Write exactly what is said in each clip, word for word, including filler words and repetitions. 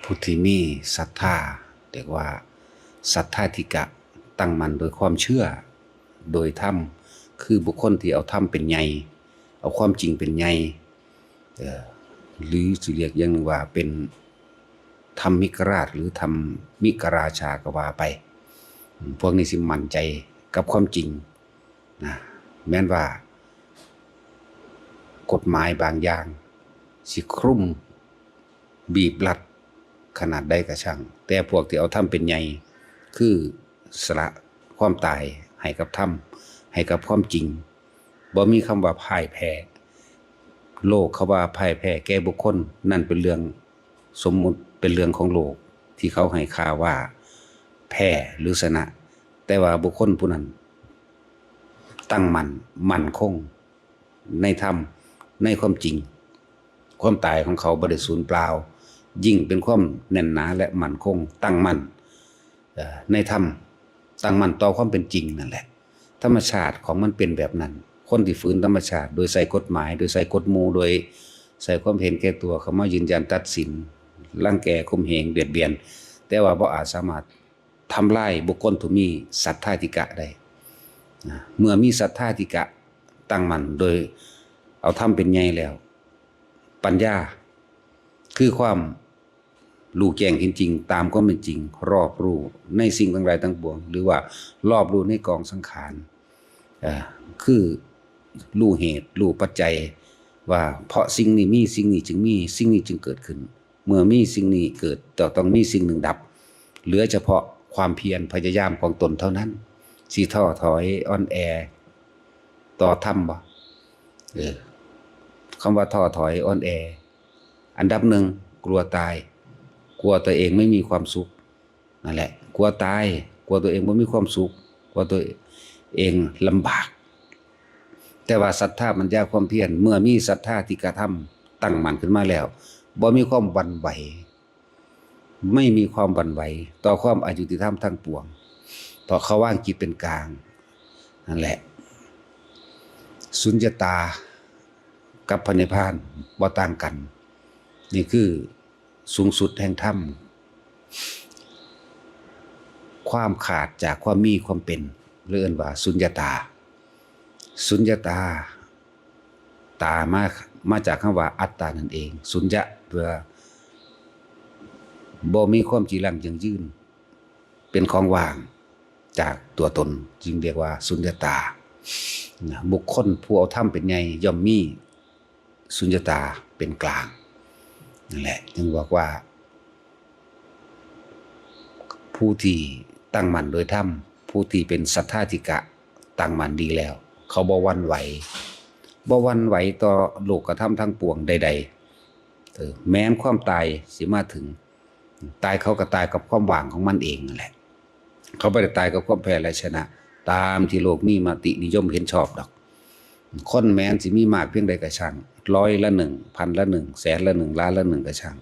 ผู้ที่มีศรัทธา เรียกว่าศรัทธาธิกะ ตั้งมั่นโดยความเชื่อ โดยธรรม คือบุคคลที่เอาธรรมเป็นใหญ่ เอาความจริงเป็นใหญ่ เอ่อ หรือสิเรียกอย่างหนึ่งว่าเป็นธรรมิกราชหรือธรรมิกราชาก็ว่าไป อืม พวกนี้สิมั่นใจกับความจริงนะ แม้นว่ากฎหมายบางอย่างสิคลุม บีบรัดขนาดใดก็ช่าง แต่พวกที่เอาธรรมเป็นใหญ่ คือสละความตายให้กับธรรม ให้กับความจริง บ่มีคำว่าพ่ายแพ้ โลกเขาว่าพ่ายแพ้แก่บุคคล นั่นเป็นเรื่องสมมุติ เป็นเรื่องของโลก ที่เขาให้ค่าว่าแพ้หรือชนะ แต่ว่าบุคคลผู้นั้นตั้งมั่น มั่นคงในธรรม ในความจริง ความตายของเขาบ่ได้สูญเปล่า ยิ่งเป็นความแน่นหนาและมั่นคง ตั้งมั่น เอ่อ ในธรรม ตั้งมั่นต่อความเป็นจริงนั่นแหละ ธรรมชาติของมันเป็นแบบนั้น คนที่ฝืนธรรมชาติ โดยใช้กฎหมาย โดยใช้กฎหมู่ โดยใช้ความเห็นแก่ตัวเข้ามายืนยันตัดสิน รังแกข่มเหงเบียดเบียน แต่ว่าบ่อาจสามารถทำลายบุคคลที่มีศรัทธาธิกะได้นะ เมื่อมีศรัทธาธิกะตั้งมั่นโดยเอาธรรมเป็นใหญ่แล้ว ปัญญา คือความรู้แจ้งเห็นจริงตามความเป็นจริง รอบรู้ในสิ่งทั้งหลายทั้งปวง หรือว่ารอบรู้ในกองสังขาร เอ่อ คือรู้เหตุ รู้ปัจจัย ว่าเพราะสิ่งนี้มี สิ่งนี้จึงมี สิ่งนี้จึงเกิดขึ้น เมื่อมีสิ่งนี้เกิด จะต้องมีสิ่งหนึ่งดับ เหลือเฉพาะความเพียรพยายามของตนเท่านั้น สิท้อถอยอ่อนแอต่อธรรมบ่ เออ คำว่าท้อถอยอ่อนแอ อันดับหนึ่ง กลัวตาย กลัวตัวเองไม่มีความสุข นั่นแหละ กลัวตาย กลัวตัวเองบ่มีความสุข กลัวตัวเองลำบาก แต่ว่าศรัทธาปัญญาความเพียร เมื่อมีศรัทธาธิกะธรรมตั้งมั่นขึ้นมาแล้ว บ่มีความหวั่นไหว ไม่มีความหวั่นไหวต่อความอายุติธรรมทั้งปวง เพราะเขาวางจิตเป็นกลาง นั่นแหละ สุญญตากับพระนิพพานบ่ต่างกัน นี่คือสูงสุดแห่งธรรม ความขาดจากความมีความเป็น เรียกว่าสุญญตา สุญญตา ตามา มาจากคำว่าอัตตานั่นเอง สุญญะ เพื่อบ่มีความจีรังยั่งยืน เป็นของว่างจากตัวตน จึงเรียกว่าสุญญตานะ บุคคลผู้เอาธรรมเป็นใหญ่ย่อมมีสุญญตาเป็นกลาง นั่นแหละ จึงบอกว่า ผู้ที่ตั้งมั่นโดยธรรม ผู้ที่เป็นศรัทธาธิกะ ตั้งมั่นดีแล้ว เขาบ่หวั่นไหว บ่หวั่นไหวต่อโลกธรรมทั้งปวงใดๆ เออ แม้นความตายสิมาถึง ตายเขาก็ตายกับความว่างของมันเองนั่นแหละ เขาบ่ได้ตายกับความแพ้และชนะ ตามที่โลกมีมตินิยมเห็นชอบดอก คนแม้นสิมีมากเพียงใดก็ช่าง ร้อยละหนึ่ง พันละหนึ่ง แสนละหนึ่ง ล้านละหนึ่งก็ช่าง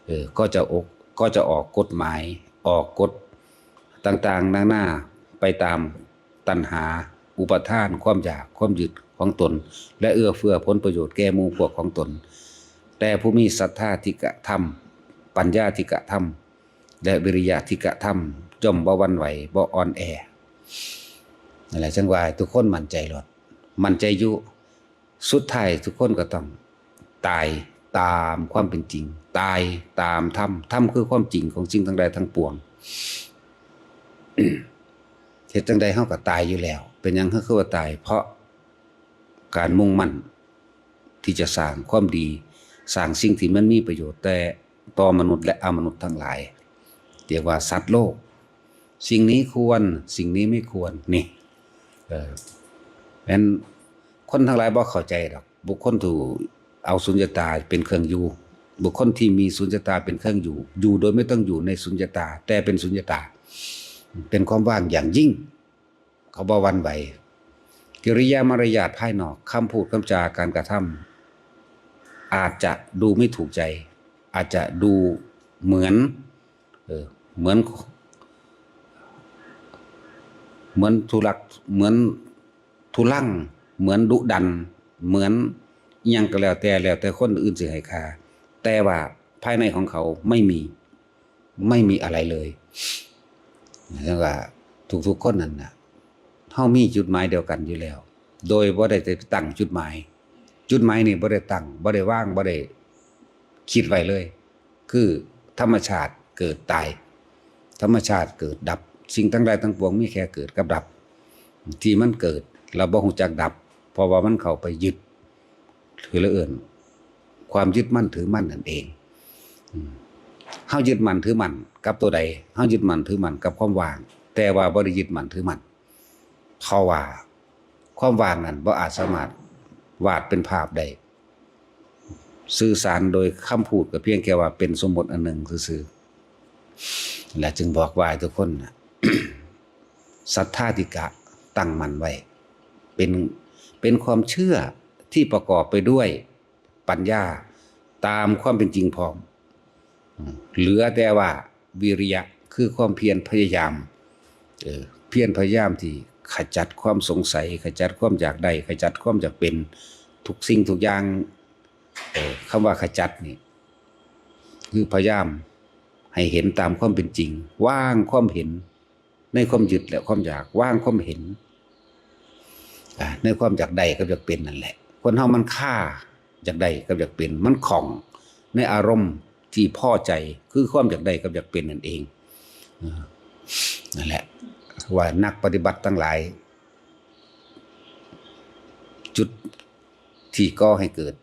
เออ ก็จะออก ก็จะออกกฎหมาย ออกกฎต่างๆ นานา ไปตามตัณหา อุปาทาน ความอยาก ความยึดของตน และเอื้อเฟื้อผลประโยชน์แก่หมู่พวกของตน แต่ผู้มีศรัทธาธิกะธรรม ปัญญาธิกะธรรม และวิริยะธิกะธรรม ย่อมบ่หวั่นไหว บ่อ่อนแอ นั่นแหละ จั่งว่าทุกคนมั่นใจโลด มั่นใจอยู่ สุดท้ายทุกคนก็ต้องตายตามความเป็นจริง ตายตามธรรม ธรรมคือความจริงของสิ่งทั้งหลายทั้งปวง เฮ็ดจั่งใดเฮาก็ตายอยู่แล้ว เป็นหยังเฮาคือว่าตาย เพราะการมุ่งมั่นที่จะสร้างความดี สร้างสิ่งที่มันมีประโยชน์แต่ต่อมนุษย์และอมนุษย์ทั้งหลาย เรียกว่าสัตว์โลก สิ่งนี้ควร สิ่งนี้ไม่ควร นี่ เออ แม้นคนทั้งหลายบ่เข้าใจดอก บุคคลที่เอาสุญญตาเป็นเครื่องอยู่ บุคคลที่มีสุญญตาเป็นเครื่องอยู่ อยู่โดยไม่ต้องอยู่ในสุญญตา แต่เป็นสุญญตา เป็นความว่างอย่างยิ่ง เขาบ่หวั่นไหว กิริยามารยาทภายนอก คำพูด คำจา การกระทำ อาจจะดูไม่ถูกใจ อาจจะดูเหมือน เออ เหมือน เหมือนทุลัก เหมือนทุลัง เหมือนดุดัน เหมือนอิหยังก็แล้วแต่ แล้วแต่คนอื่นสิให้ค่า แต่ว่าภายในของเขาไม่มี ไม่มีอะไรเลย แล้วก็ทุกๆคนนั่นน่ะ เฮามีจุดหมายเดียวกันอยู่แล้ว โดยบ่ได้ตั้งจุดหมาย จุดหมายนี่บ่ได้ตั้ง บ่ได้วาง บ่ได้คิดไว้เลย คือธรรมชาติเกิดตาย ธรรมชาติเกิดดับ สิ่งทั้งหลายทั้งปวงมีแค่เกิดกับดับ ที่มันเกิด เราบ่ฮู้จักดับ เพราะว่ามันเข้าไปยึด คือละเอิ้น ความยึดมั่นถือมั่นนั่นเอง อืม เฮายึดมั่นถือมั่นกับตัวใด เฮายึดมั่นถือมั่นกับความว่าง แต่ว่าบ่ได้ยึดมั่นถือมั่น เพราะว่าความว่างนั้นบ่อาจสามารถวาดเป็นภาพได้ สื่อสารโดยคำพูดก็เพียงแค่ว่าเป็นสมมติอันหนึ่งซื่อๆ และจึงบอกว่าให้ทุกคนน่ะ ศรัทธาธิกะ ตั้งมั่นไว้ เป็น เป็นความเชื่อที่ประกอบไปด้วยปัญญาตามความเป็นจริงพร้อม อืม เหลือแต่ว่าวิริยะ คือความเพียรพยายาม เออ เพียรพยายามที่ขจัดความสงสัย ขจัดความอยากได้ ขจัดความอยากเป็น ทุกสิ่งทุกอย่าง เออ คำว่าขจัดนี่ คือพยายามให้เห็นตามความเป็นจริง วางความเห็นในความยึดและความอยาก วางความเห็น อ่า ในความอยากได้กับอยากเป็นนั่นแหละ คนเฮามันคาอยากได้กับอยากเป็น มันข้องในอารมณ์ที่พอใจ คือความอยากได้กับอยากเป็นนั่นเอง อ่า นั่นแหละ ว่านักปฏิบัติทั้งหลาย จุดที่ก่อให้เกิด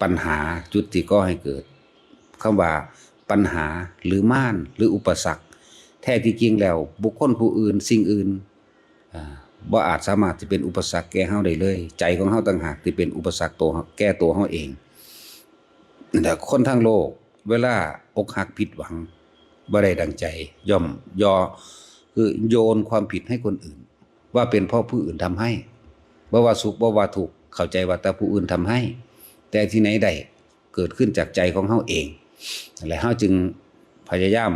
ปัญหา จุดที่ก่อให้เกิดคำว่าปัญหาหรือมารหรืออุปสรรค แท้ที่จริงแล้วบุคคลผู้อื่นสิ่งอื่น อ่า บ่อาจสามารถที่เป็นอุปสรรคแก่เฮาได้เลย ใจของเฮาต่างหากที่เป็นอุปสรรคตัว แก่ตัวเฮาเอง แต่คนทั้งโลกเวลาอกหักผิดหวัง บ่ได้ดังใจ ย่อมยอ คือโยนความผิดให้คนอื่น ว่าเป็นเพราะผู้อื่นทำให้ บ่ว่าสุขบ่ว่าทุกข์ เข้าใจว่าแต่ผู้อื่นทำให้ แต่ที่ไหนได้ เกิดขึ้นจากใจของเฮาเอง และเฮาจึงพยายาม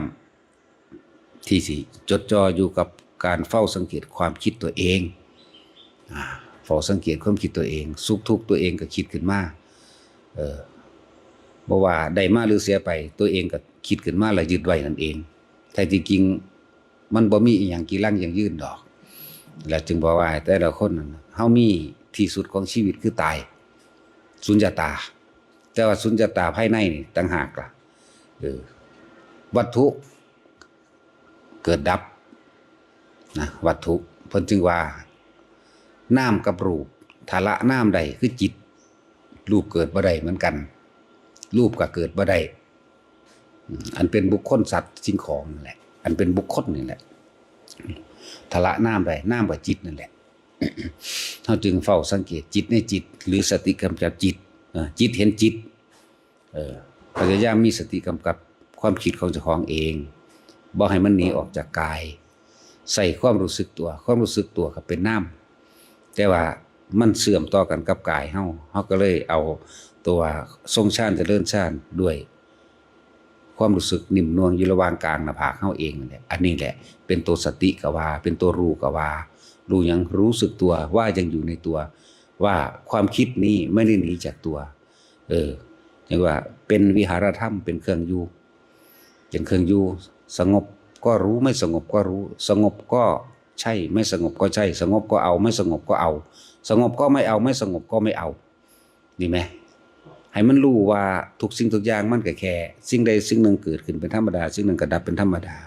ที่สิจดจ่ออยู่กับการเฝ้าสังเกตความคิดตัวเอง อ่า เฝ้าสังเกตความคิดตัวเอง สุขทุกข์ตัวเองก็คิดขึ้นมา เออ บ่ว่าได้มาหรือเสียไป ตัวเองก็คิดขึ้นมาแล้วยึดไว้นั่นเอง แท้ที่จริงมันบ่มีอีหยังจีรังยั่งยืนดอก แล้วจึงบอกว่าแต่ละคนนั่นน่ะ เฮามีที่สุดของชีวิตคือตาย สุญญตา แต่ว่าสุญญตาภายในนี่ต่างหากล่ะ เออ วัตถุเกิดดับนะ วัตถุ เพิ่นจึงว่านามกับรูป ถ้าละนามได้คือจิต รูปเกิดบ่ได้เหมือนกัน รูปก็เกิดบ่ได้ อืม อันเป็นบุคคลสัตว์สิ่งของนั่นแหละ อันเป็นบุคคลนี่แหละ ถ้าละนามได้ นามกับจิตนั่นแหละ เฮาจึงเฝ้าสังเกตจิตในจิต หรือสติกำกับจิต เอ่อ จิตเห็นจิต เออ พยายามมีสติกำกับความคิดของเจ้าของเอง บ่ให้มันหนีออกจากกาย ใส่ความรู้สึกตัว ความรู้สึกตัวก็เป็นนาม แต่ว่ามันเชื่อมต่อกันกับกายเฮา เฮาก็เลยเอาตัวทรงฌานเจริญฌานด้วยความรู้สึกนิ่มนวลอยู่ระหว่างกลางหน้าผากเฮาเองนั่นแหละ อันนี้แหละ เป็นตัวสติก็ว่า เป็นตัวรู้ก็ว่า รู้หยัง รู้สึกตัวว่ายังอยู่ในตัว ว่าความคิดนี้ไม่ได้หนีจากตัว เออ เรียกว่าเป็นวิหารธรรม เป็นเครื่องอยู่ เป็นเครื่องอยู่ สงบก็รู้ ไม่สงบก็รู้ สงบก็ใช่ ไม่สงบก็ใช่ สงบก็เอา ไม่สงบก็เอา สงบก็ไม่เอา ไม่สงบก็ไม่เอา นี่ไหม ให้มันรู้ว่าทุกสิ่งทุกอย่างมันก็แค่สิ่งใดสิ่งหนึ่งเกิดขึ้นเป็นธรรมดา สิ่งหนึ่งก็ดับเป็นธรรมดา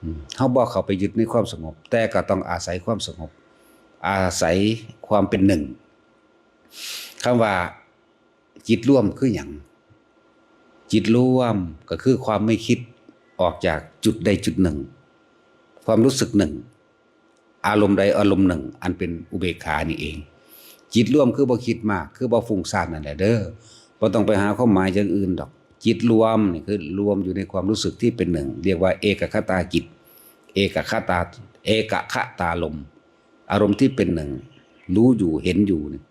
อืม เฮาบ่เข้าไปยึดในความสงบ แต่ก็ต้องอาศัยความสงบ อาศัยความเป็นหนึ่ง คำว่าจิตรวมคือหยัง จิตรวมก็คือความไม่คิดออกจากจุดใดจุดหนึ่ง ความรู้สึกหนึ่ง อารมณ์ใดอารมณ์หนึ่ง อันเป็นอุเบกขานี่เอง จิตรวมคือบ่คิดมาก คือบ่ฟุ้งซ่านนั่นแหละเด้อ บ่ต้องไปหาความหมายอย่างอื่นดอก จิตรวมนี่คือรวมอยู่ในความรู้สึกที่เป็นหนึ่ง เรียกว่าเอกคตาจิต เอกคตา เอกคตารมณ์ อารมณ์ที่เป็นหนึ่ง รู้อยู่ เห็นอยู่นี่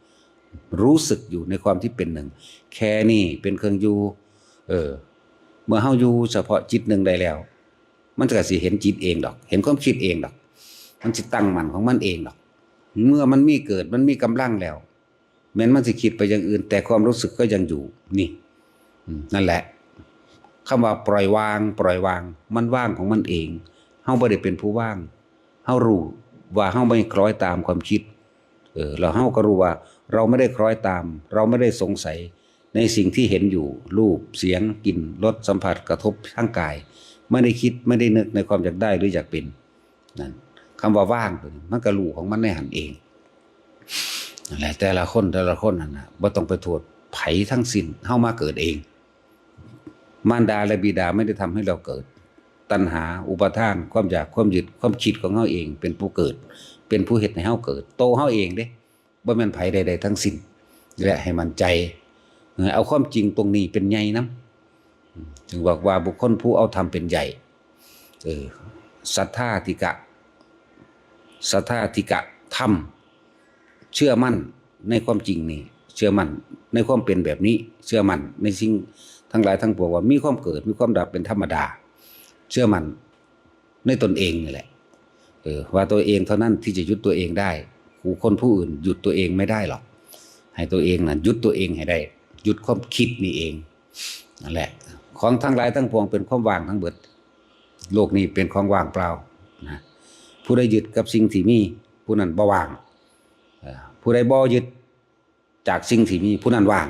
รู้สึกอยู่ในความที่เป็นหนึ่ง แค่นี้เป็นเครื่องอยู่ เออ เมื่อเฮาอยู่เฉพาะจิตหนึ่งได้แล้ว มันก็สิเห็นจิตเองดอก เห็นความคิดเองดอก มันสิตั้งมั่นของมันเองดอก เมื่อมันมีเกิด มันมีกำลังแล้ว แม้นมันสิคิดไปอย่างอื่น แต่ความรู้สึกก็ยังอยู่ นี่ อืม นั่นแหละ คำว่าปล่อยวาง ปล่อยวาง มันว่างของมันเอง เฮาบ่ได้เป็นผู้วาง เฮารู้ว่าเฮาไม่คล้อยตามความคิด เออ แล้วเฮาก็รู้ว่าเราไม่ได้คล้อยตาม เราไม่ได้สงสัยในสิ่งที่เห็นอยู่ รูป เสียง กลิ่น รส สัมผัส กระทบทางกาย ไม่ได้คิด ไม่ได้นึกในความอยากได้หรืออยากเป็น นั่น คำว่าว่างตัวนี้ มันก็รู้ของมันในหั้นเอง นั่นแหละ แต่ละคน แต่ละคนนั่นน่ะ บ่ต้องไปโทษไผทั้งสิ้น เฮามาเกิดเอง มารดาและบิดาไม่ได้ทำให้เราเกิด ตัณหา อุปาทาน ความอยาก ความยึด ความคิดของเฮาเอง เป็นผู้เกิด เป็นผู้เฮ็ดให้เฮาเกิด โตเฮาเองเด้ บ่แม่นไผใดๆทั้งสิ้น และให้มั่นใจ เอาความจริงตรงนี้เป็นใหญ่นำ จึงบอกว่าบุคคลผู้เอาธรรมเป็นใหญ่ เออ สัทธาธิกะ สัทธาธิกะธรรม เชื่อมั่นในความจริงนี่ เชื่อมั่นในความเป็นแบบนี้ เชื่อมั่นในสิ่งทั้งหลายทั้งปวงว่ามีความเกิด มีความดับเป็นธรรมดา เชื่อมั่นในตนเองนี่แหละ เออ ว่าตัวเองเท่านั้นที่จะหยุดตัวเองได้ ผู้คนผู้อื่นหยุดตัวเองไม่ได้หรอก ให้ตัวเองน่ะหยุดตัวเองให้ได้ หยุดความคิดนี่เอง นั่นแหละ ของทั้งหลายทั้งปวงเป็นความว่างทั้งเบิด โลกนี้เป็นของว่างเปล่านะ ผู้ใดยึดกับสิ่งที่มี ผู้นั้นบ่ว่าง เอ่อ ผู้ใดบ่ยึดจากสิ่งที่มี ผู้นั้นว่าง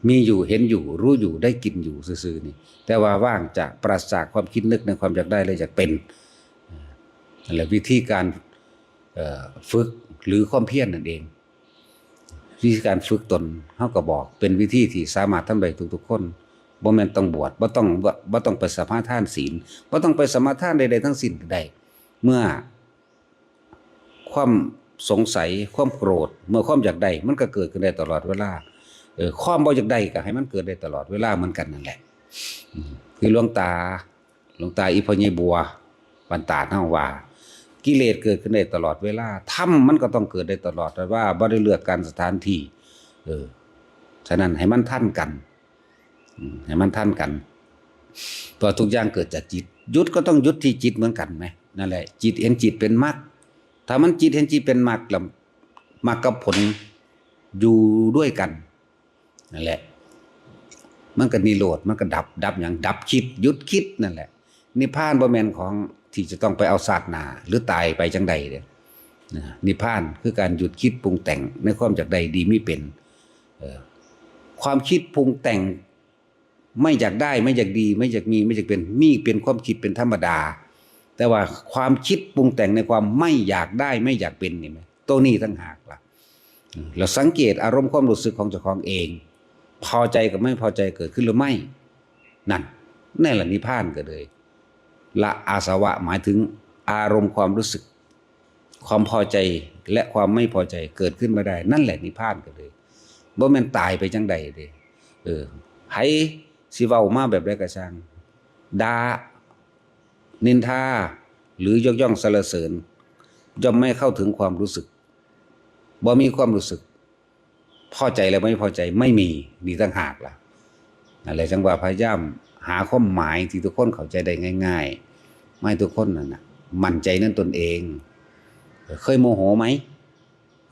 มีอยู่ เห็นอยู่ รู้อยู่ ได้กินอยู่ซื่อๆนี่ แต่ว่าว่างจาก ปราศจากความคิดนึกในความอยากได้และอยากเป็น นั่นแหละวิธีการ เอ่อ ฝึกหรือความเพียรนั่นเอง วิธีการฝึกตน เฮาก็บอกเป็นวิธีที่สามารถทำได้ทุกๆคน บ่แม่นต้องบวช บ่ต้อง บ่ บ่ต้องไปสมาทานศีล บ่ต้องไปสมาทานใดๆทั้งสิ้นก็ได้ เมื่อความสงสัย ความโกรธ เมื่อความอยากได้ มันก็เกิดขึ้นได้ตลอดเวลา เออ ความบ่อยากได้ก็ให้มันเกิดได้ตลอดเวลาเหมือนกันนั่นแหละ อืม คือหลวงตา หลวงตาอีพ่อใหญ่บัว บ้านตาดเฮาว่า กิเลสเกิดขึ้นได้ตลอดเวลา ธรรมมันก็ต้องเกิดได้ตลอด แต่ว่าบ่ได้เลือกกาลสถานที่ เออ ฉะนั้นให้มันทันกัน อืม ให้มันทันกัน เพราะทุกอย่างเกิดจากจิต หยุดก็ต้องหยุดที่จิตเหมือนกันไหม นั่นแหละ จิตเห็นจิตเป็นมรรค ถ้ามันจิตเห็นจิตเป็นมรรค แล้วมรรคกับผลอยู่ด้วยกัน นั่นแหละ มันก็นิโรธ มันก็ดับ ดับหยัง ดับคิด หยุดคิดนั่นแหละ นิพพานบ่แม่นของที่จะต้องไปเอาชาติหน้า หรือตายไปจังใดเด้อ นะ นิพพานคือการหยุดคิดปรุงแต่งในความอยากได้ดีมีเป็น เอ่อ ความคิดปรุงแต่ง ไม่อยากได้ ไม่อยากดี ไม่อยากมี ไม่อยากเป็น มีเป็นความคิดเป็นธรรมดา แต่ว่าความคิดปรุงแต่งในความไม่อยากได้ ไม่อยากเป็นนี่ไหม ตัวนี้ต่างหากล่ะ อืม เราสังเกตอารมณ์ความรู้สึกของเจ้าของเอง พอใจกับไม่พอใจเกิดขึ้นหรือไม่ นั่น นั่นแหละนิพพานก็เลย ละอาสวะ หมายถึงอารมณ์ความรู้สึก ความพอใจและความไม่พอใจเกิดขึ้นมาได้ นั่นแหละนิพพานก็เลย บ่แม่นตายไปจังใดเด้ เออ ไผสิเว้ามาแบบใดก็ช่าง ด่า นินทา หรือยกย่องสรรเสริญ ย่อมไม่เข้าถึงความรู้สึก บ่มีความรู้สึก พอใจและไม่พอใจไม่มี นี่ต่างหากล่ะ นั่นแหละ จังว่าพยายามหาความหมายที่ทุกคนเข้าใจได้ง่ายๆ มาให้ทุกคนนั่นน่ะ มั่นใจในตนเอง เคยโมโหไหม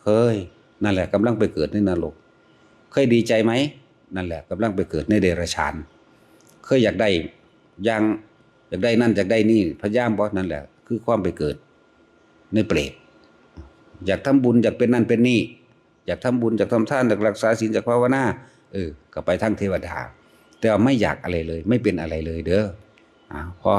เคย นั่นแหละ กำลังไปเกิดในนรก เคยดีใจไหม นั่นแหละ กำลังไปเกิดในเดรัจฉาน เคยอยากได้อย่าง อยากได้นั่น อยากได้นี่ พยายามบ่ นั่นแหละ คือความไปเกิดในเปรต อยากทำบุญ อยากเป็นนั่นเป็นนี่ อยากทำบุญ อยากทำทาน อยากรักษาศีล อยากภาวนา เออ ก็ไปทางเทวดา แต่ว่าไม่อยากอะไรเลย ไม่เป็นอะไรเลยเด้อ อ่า พอ